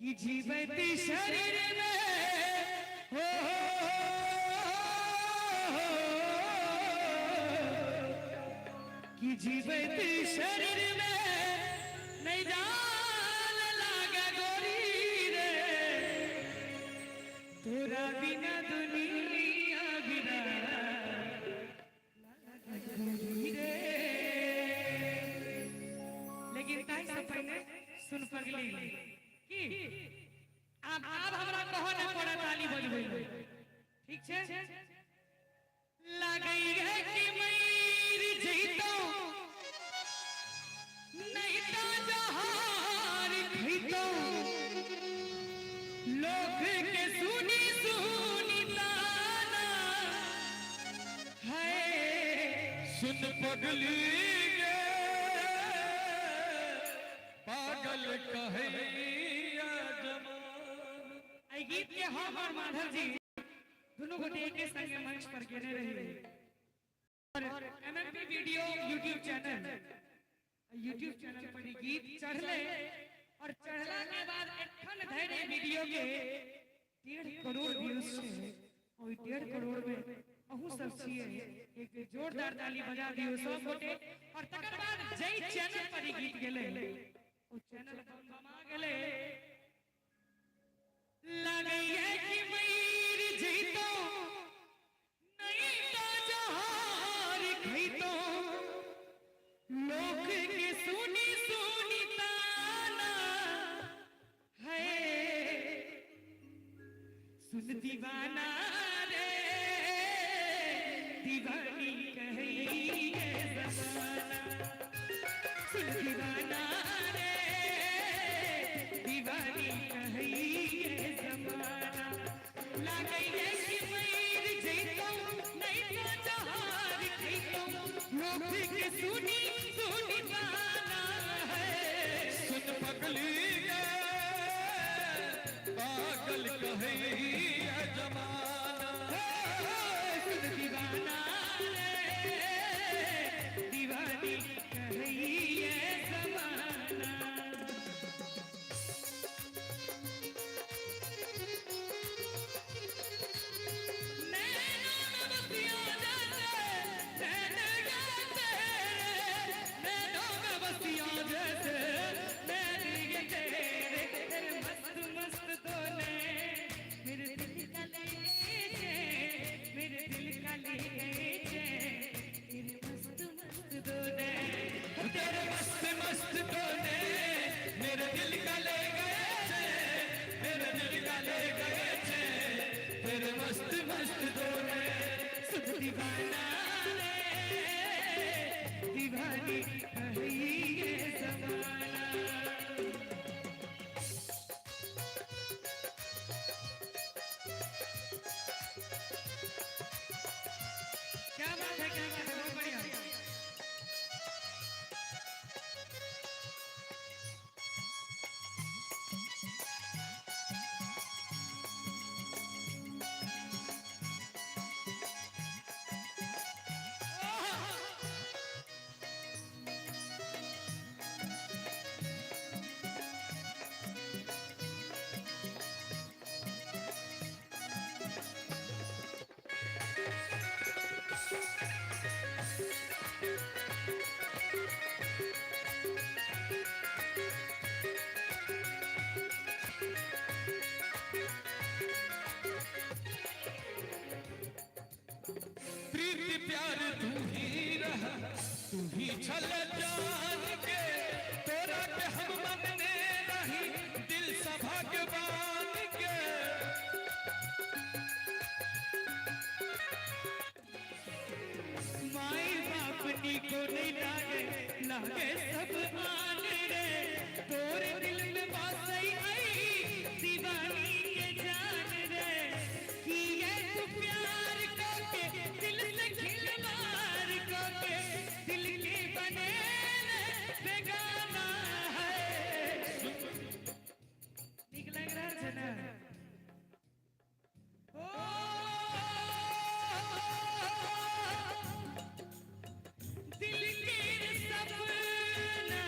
कि जीवैत शरीर में हो, कि जीवैत शरीर में नहीं जान लागे गोरी रे, तोरा बिना दुनिया बिना गोरी रे। लेकिन ताहि से पहिने सुन पगली की आब आब हमरा कहो ने पड़ा ताली बजबै, ठीक छै? लगै है कि मर जइतो नहीं तो जहार खइतो, लोग के सुनी सुनी ताना है। सुन पगली गे, पागल कहैया जमाना। एहि गीत के हम और माधव जी दुनू गोटे एके संगे मंच पर गेने रही और एमएमपी वीडियो यूट्यूब चैनल पर ई गीत चढ़ले और चढ़ला के बाद एखन धरि ई वीडियो के 1.5 करोड़ व्यूज छै। ओहि 1.5 करोड़ में अहूँ सब छियै। एक बेर जोरदार ताली बजा दियौ सब गोटे। और तकर बाद जै चैनल पर ई गीत गेलै, ओ चैनल बमबमा गेलै। लगैया कि मर जइतो नहीं तो जहार खइतो, लोग के सुनी सुनी ताना है। सुन दीवाना रे, दीवानी कहिए जमाना। सुन दीवाना रे, दीवानी कहिए जमाना। लागैया कि मर जइतो नहीं तो जहार खइतो, लोग के सुनी सुनी ताना है। सुन पगली गे, पागल कहैया जमाना। सुन दीवाना रे, दीवानी कहिए जमाना। नैनों में बसिया जैसे नैन गे तेरे, नैनों में बसिया जैसे नैन गे तेरे, तेरे मस्त मस्त दो नैन मेरे दिल का ले गए चैन, मेरे दिल का ले गए चैन, तेरे मस्त मस्त दो नैन। तेरे मस्त मस्त दो नैन मेरे दिल का ले गए चैन, मेरे दिल का ले गए चैन, तेरे मस्त मस्त दो नैन। सुन दीवाना रे, दीवानी कहिए जमाना। क्या बात है, क्या बात है, बहुत बढ़िया। प्रीति प्यार तू ही रह, तू ही छल जान के, तोरा के हम मनने रही दिल सँ भगवान के। माई बाप को नहीं लागे, लागे सब आन रे, तोरे दिल में बसई आई दीवानी के जान रे, कि ये तू प्यार को के दिल से खिलवाड़ को के दिल के बने बेगाना है। नीक लागि रहल छै ने? ओ दिल के सपना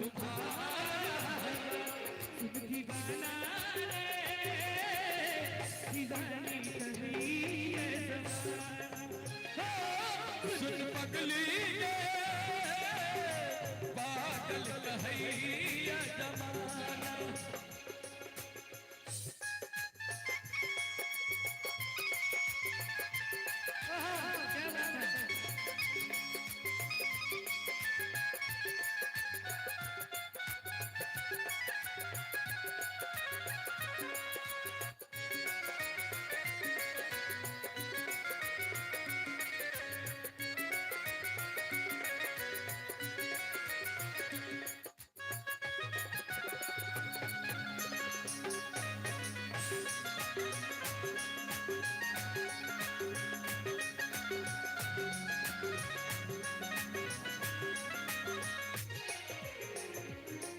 तुम्हारा। सुन दीवाना रे, दीवानी कही है जमाना। सुन पगली गे, पागल कहैया जमाना। क्या बात है।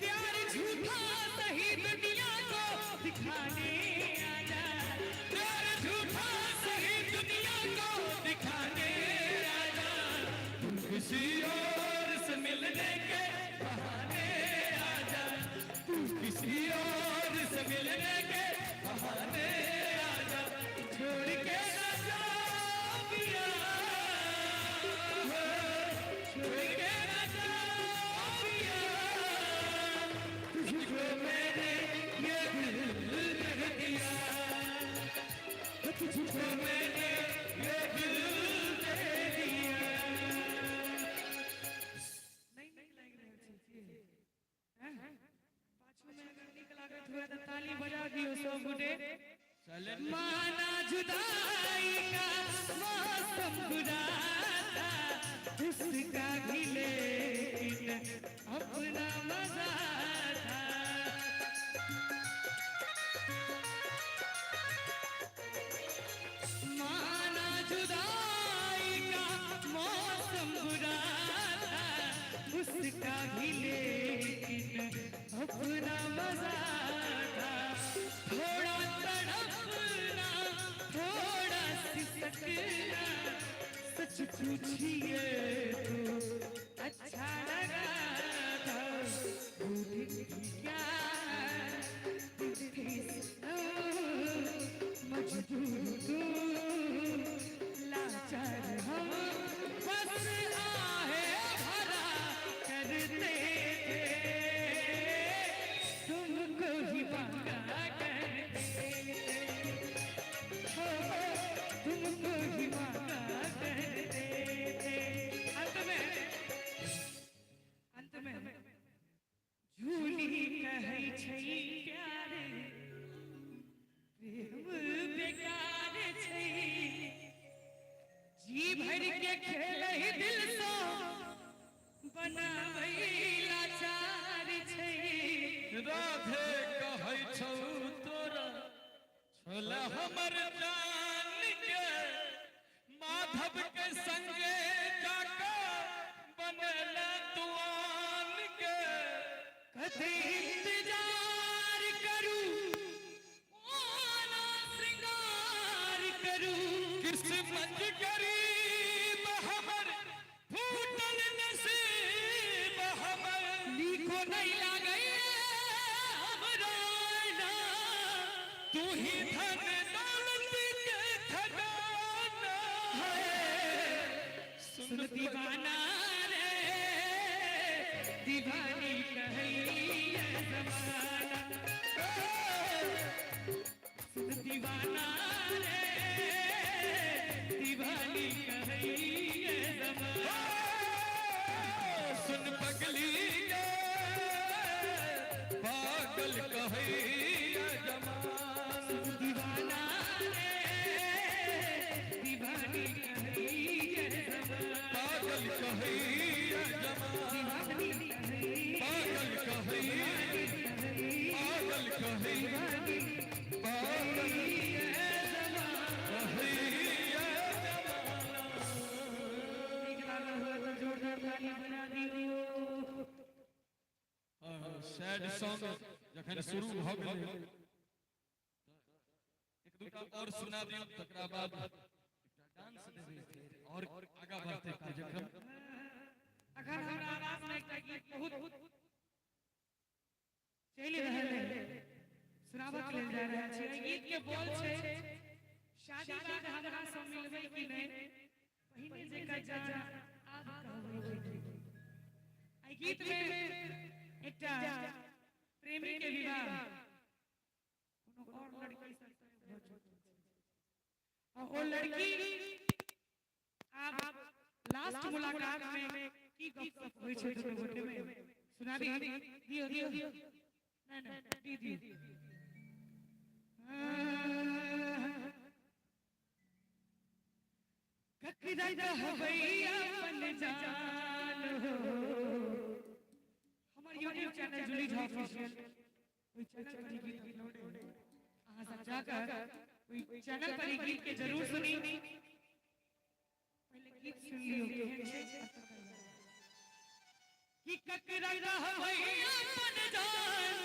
प्यार झूठा सही दुनिया को दिखाने आजा। प्यार झूठा सही दुनिया को दिखाने आजा, तू किसी और से मिलने के बहाने आजा, तू किसी और से मिलने के बहाने आजा, छोड़ के ना जा पिया, छोड़ के ना जा पिया, तुझको मैंने ये दिल दे दिया, तुझको मैंने ये दिल दे दिया। नहीं नीक लागि रहल छै से। हैं? पाछू में अगर नीक लागत हुए तऽ ताली बजा दियौ सब गोटे। माना जुदाई का मौसम बुरा था, उसका भी लेकिन अपना मजा था। माना जुदाई का मौसम बुरा था, उसका भी लेकिन अपना मजा था। थोड़ा तड़पना, थोड़ा सिसकना, सच पूछिए तो अच्छा लगा था। भूल क्या थी मजबूर तू, लाचार हम, बस आहे भरा करते थे, तुमको ही मांगा करते थे, हो, तुमको ही मांगा करते थे। अंत में, अंत में झूली कहै छै प्यार, प्रेम बेकार छै, जी भर के खेलै दिल सँ, बनाबै लाचार छै। राधे कहै छौ तोरा छोला हमर जान के, माधव के संगे जाके बनल तुआन के। कते इंतजार करू, ओना श्रृंगार करू, किस्मत गरीब हमर, फूटल नसीब हमर। नीको नहीं लागै हमरो ना, तू ही धन दौलत के खजाना है। सुन दीवाना रे, दीवानी कहैया जमाना। सुन दीवाना रे, दीवानी कहैया जमाना। सुन पगली गे, पागल कहैया जमाना। दीवाना रे, दीवानी कहैया जमाना। पागल कहैया जमाना। दीवानी कहैया, पागल कहैया, पागल कहैया, पागल कहैया जमाना। नीक लागल हुए तऽ जोरदार ताली बजा दियौ। सैड सॉन्ग जखन शुरू भऽ गेलै, एक दूटा और सुना दियौ, तकरा बाद एकटा डांस देबै फेर और आगाँ बढ़तै कार्यक्रम। अखन हमरा आवाज में एकटा गीत बहुत चलि रहल है, सुनाबऽ के लेल जा रहल छी। एहि गीत के बोल छै, शादी बाद हमरा से मिलबै कि नहि, पहिने जेका जान आब कहबै कि नहि। एहि गीत में एकटा प्रेमी के विवाह कोनो और लड़की से भऽ चुकल छै आ ओ लड़की आब लास्ट मुलाकात में की गपशप होइ छै दुनू गोटे में, सुनाबी दियो दियो। नहीं नहीं, दी दियो। ककरा कहबै अपन जान हो। हमर YouTube channel Julie Jha official, ओहि चैनल पर ई गीत अपलोड है। अहाँ सब जाकर ओहि चैनल पर ई गीत के जरूर सुनी। पहले गीत सुन लियो केहन छै आ तकर बाद। कि ककरा कहबै अपन जान,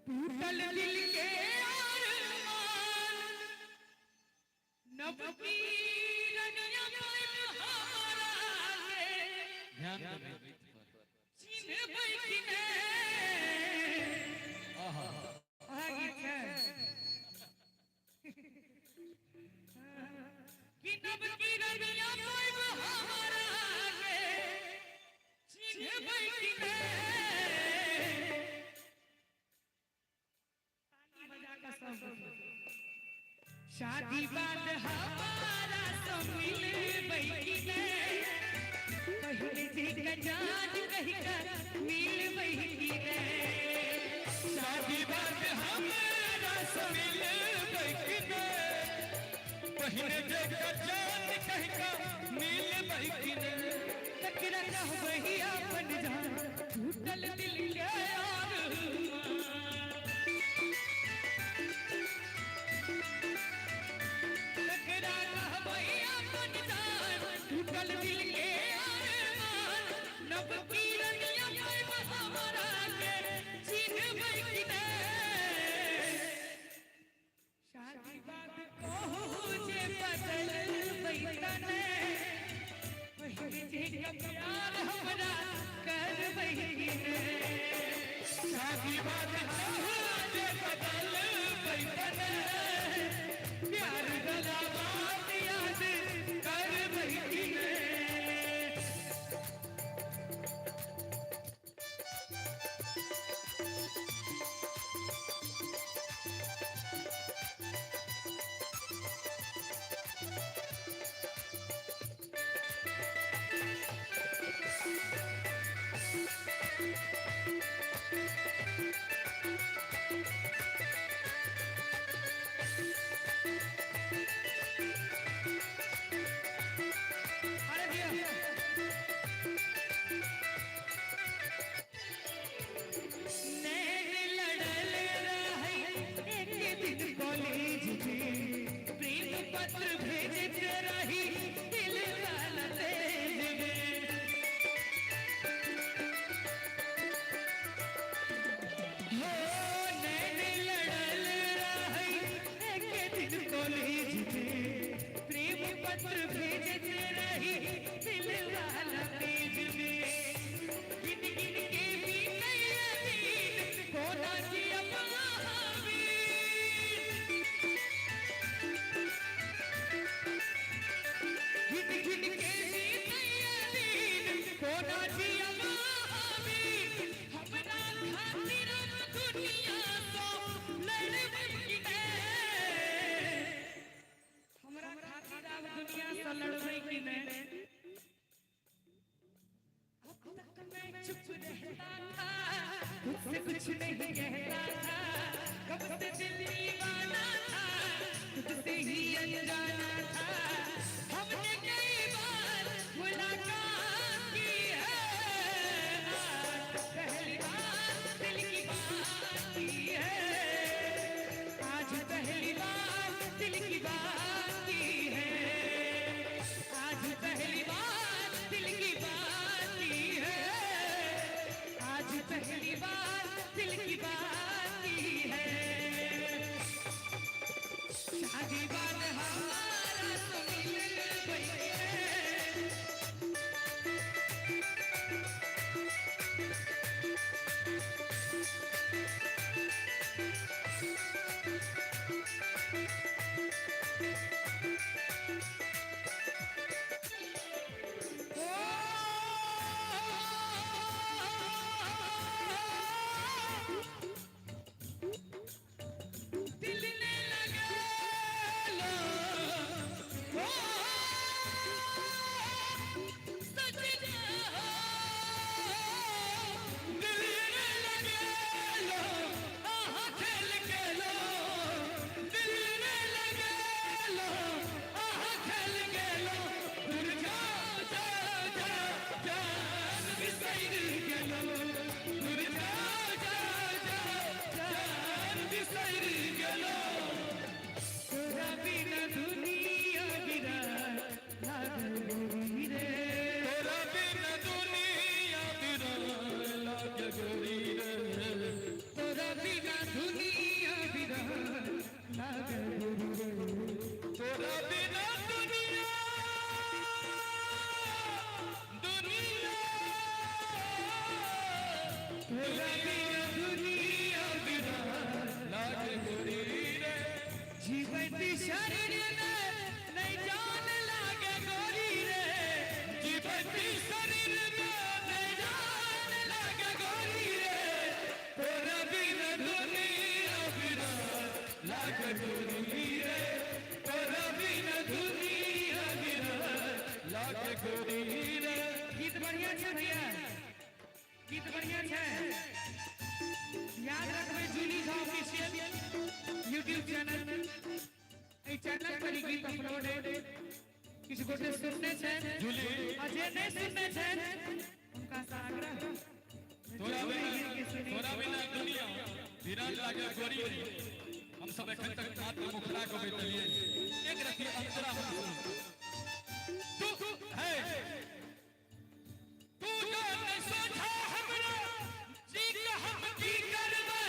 टूटल दिल के अरमान, नवकी रनिया पाइब हमरा के ध्यान देबै गीत पर। चिन्हबै कि नै। आहा। वएह गीत छै कि नवकी रनिया पाइब हमरा के चिन्हबै कि नै। ताली बजा कऽ सब शादी बाद हमारा से मिलबै कि नै, पहले जेका जान कहि कऽ मिलबै कि नै। शादी बाद हमरा से मिलबै कि नै, पहिने जेका जान कहि कऽ मिलबै कि नै। ककरा कहबै अपन जान, टूटल दिल के अरमान। ककरा कहबै अपन जान, टूटल दिल के अरमान, नवकी रनिया पाइब हमरा के चिन्हबै कि नै। शादी बाद कहू जे बदलबै त नै, पहिले जेका प्यार हमरा करबै कि नै। शादी बाद कहू जे बदलबै त नै, प्यार वाला बात याद करबै कि नै। अरे भैया, नैन लड़ल रहै एक दिन कॉलेज में, प्रेम पत्र भेजत रही दिल वाला तेज में। हो नैन लड़ल रहै एक दिन कॉलेज में, प्रेम पत्र भेजत रही दिल वाला तेज में। गिन गिन के बीतैया दिन, कोना जियब महावीर। गिन गिन के बीतैया दिन, कोना जियब महावीर। हमरा खातिर दुनिया सँ लड़बै कि नै, हमरा खातिर आब दुनिया सँ लड़बै कि नै। अब तक मैं चुप रहता था, खुद से कुछ नहीं कहता था, कब से दिल दीवाना था, खुद से ही अनजाना था। हमने कई बार मुलाकात की है, आज पहली बार दिल की बात की है। आज पहली बार दिल की बात की है। आज पहली बार दिल की बात की है। आज पहली बार दिल की बात की है। शादी बाद हमारा तो मिलबै कि नै। बिसरि गेलो, दूर जा जा जा जान बिसरि गेलो। तोरा बिना दुनिया बिरान लागल गोरी रे। तोरा बिना दुनिया बिरान लागे गोरी रे। तोरा बिना दुनिया बिरान लागल गोरी रे। तोरा बिना दुनिया दुनिया तोरा बिना दुनिया बिरान लागे गोरी रे। जीवत शरीर में नहीं जान लागे गोरी रे। जीवती शरीर में नहीं जान लागे गोरी रे। तोरा बिना दुनिया बिरान लागे गोरी रे। तोरा बिना दुनिया बिरान लागे गोरी रे। गीत बढ़िया छै भैया, गीत बढ़िया छै। याद रखबै, Julie Jha official YouTube channel, एहि चैनल पर ई गीत अपलोड है। किछु गोटे सुनने छै जूली, आ जे नहि सुनने छै हुनका से आग्रह तोरा जरूर बिना ई गीत के सुनी। तोरा बिना दुनिया बिरान लागे गोरी रे। हम सब एखन तक मात्र मुखड़ा को बैठलिए, एक रति अंतरा हम सुनू। तू है तू जान सोझा हमरा जी के हम की करबै,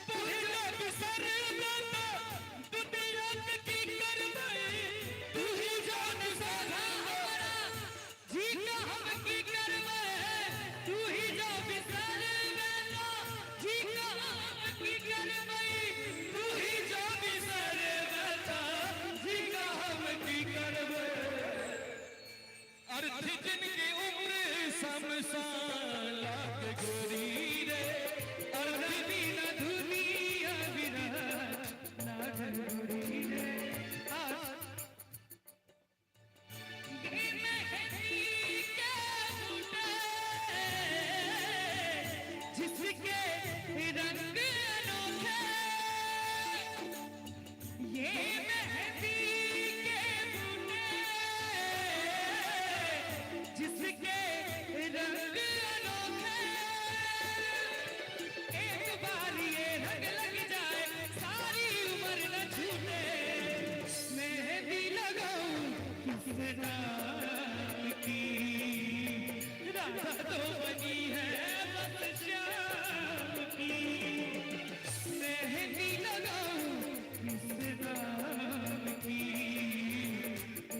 तू ही जो बिसर देता दुनिया के की करबै। तू ही जान सोझा हमरा जी के हम की करबै, तू ही जो बिसर देता जी के हम की करबै। तू ही जो बिसर देता जी का हम की करबै। अर्थ जिनकी उम्र शमशान लागे गोरी रे। अर्थ तोरा बिना दुनिया बिरान लागल गोरी रे। आ मेहंदी के बूटे जिसके रंग अनोखे, ये मेहंदी के बूटे जिसके रंग अनोखे, एक बार ये रंग लग जाए सारी उम्र न छूटे। मेहंदी लगाऊं किस नाम की, राधा तो बनी है बस श्याम की। मेहंदी लगाऊं किस नाम की,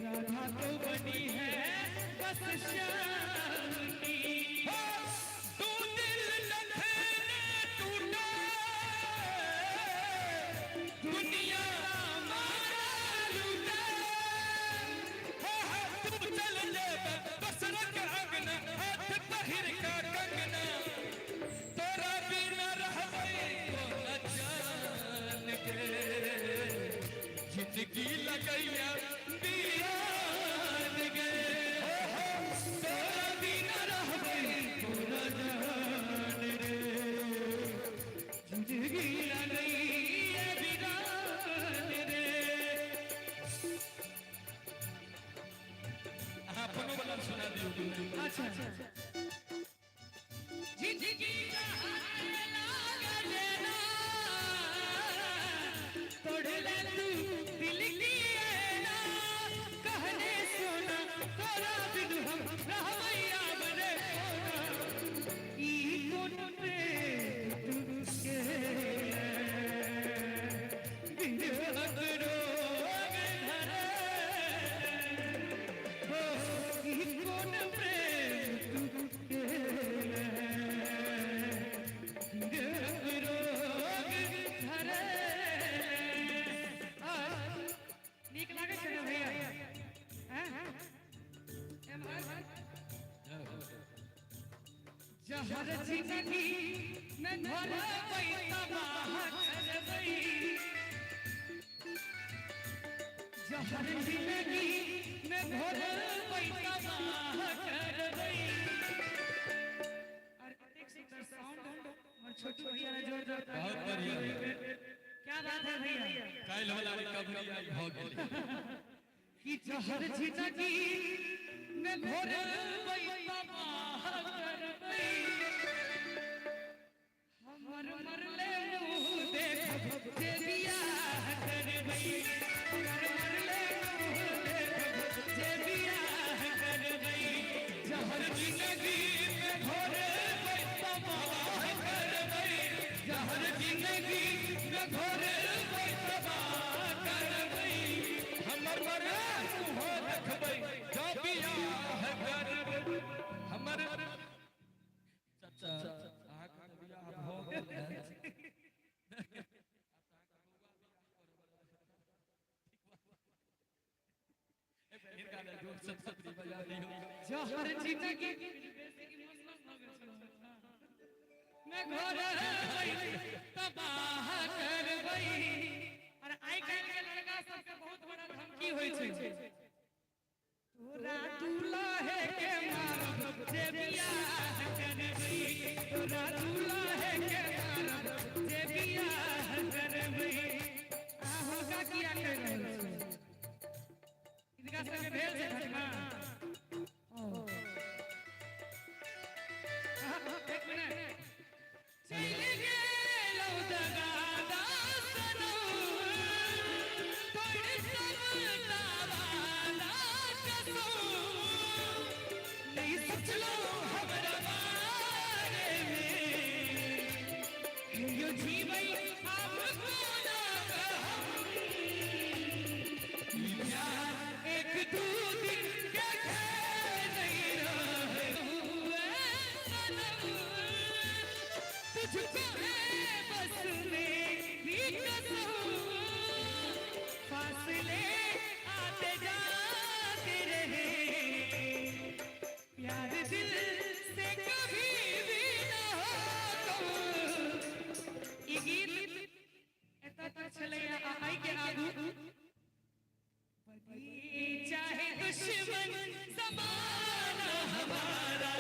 राधा तो बनी है बस श्याम की। तू दिल लखने टूटा दुनिया मारा लूटा। हो हो तू चल ले बसरक अंगना हाथ पहिर का कंगना, तोरा बिना रहबै कोना जान के, जिंदगी लगैया बिरान गे। हो हो तोरा बिना रहबै कोना जान रे, जिंदगी लगैया बिरान रे। अहाँ अपनो बला सुना दियौ। अच्छा, जिंदगी लागल ना तोड़ ले तू दिल की ऐना, कहने सोना तोरा बिनु हम रहमैया बने कोना। ई कोन प्रेम तू के विरहक रोग धरे, हो ई कोन प्रेम तू के विरहक रोग धरे। आ, नीक लागै छै ने भैया? हैं? एम्हर जहर जिंदगी में घोलबै तबाह करबै, जहर जिंदगी में घोलबै तबाह करबै। और एक सुंदर साउंड और छोटू भैया ने जोरदार ताली। बहुत बढ़िया। क्या बात है भैया! काल्हि वाला रिकवरी आइ भऽ गेलै। कि जहर जिंदगी में घोलबै तबाह करबै। जिंदगी में घोर तबाह करबै, हमर मरे मुँह देखबै जँ बियाह करबै। हमर चाचा, अहाँके तऽ बियाह भऽ गेल है। हिनका लेल जोर से थपड़ी बजा दियौ। जहर जिंदगी में घोर तबाह करबै। और आइ काल्हि के लड़का सबके बहुत बड़ा धमकी होइ छै, तोरा दूल्हे के मारब जे बियाह करबै, तोरा दूल्हे के मारब जे बियाह करबै। आ हुनका किया कहि रहल छै? हिनका सबके भेल छै घटना। एक मिनट। चलि गेलौ दगा दासनौ, तोड़ सबटा वादा कसौ, नहि सोचलौ हमरा बारेमे, यो जीबै आब कोना कहब, प्यार एक दू दिन के खेल नहीं रहे हुए सनम, तुझको है बस मेरी कसम, फासले आते जाते रहे, प्यार दिल से कभी भी न हो तुम। ई गीत एतऽ तक छलैया आ एहिके आगू बनी चाहे दुश्मन जमाना हमारा,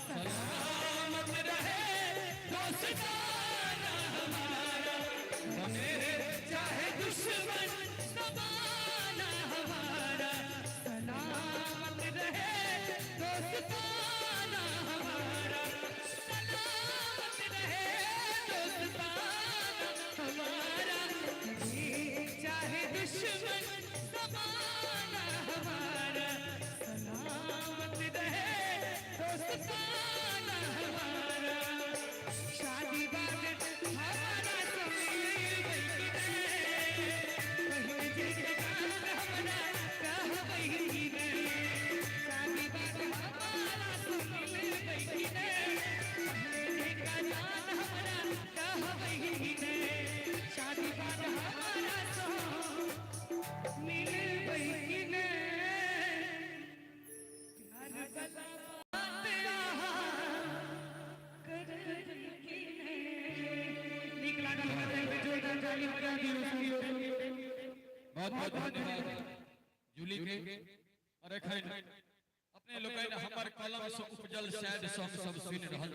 सलामत रहे दोस्ताना हमारा, बने चाहे दुश्मन जमाना हमारा, सलामत रहे दोस्ताना हमारा, सलामत रहे दोस्ताना हमारा, चाहे दुश्मन जमाना हमारा, सलामत रहे दोस्ताना हमारा। शादी बाद हमारा शादी बाद हमारा शादी बाद हमारा मिल प्यार वाला बात नीक लागल होय तऽ एक बेर जोरदार ताली बजा दियौ। बहुत बहुत धन्यवाद जूली के। और एखन अपने लोकनि हमर कलम से उपजल सैड सॉन्ग सब सुनि रहल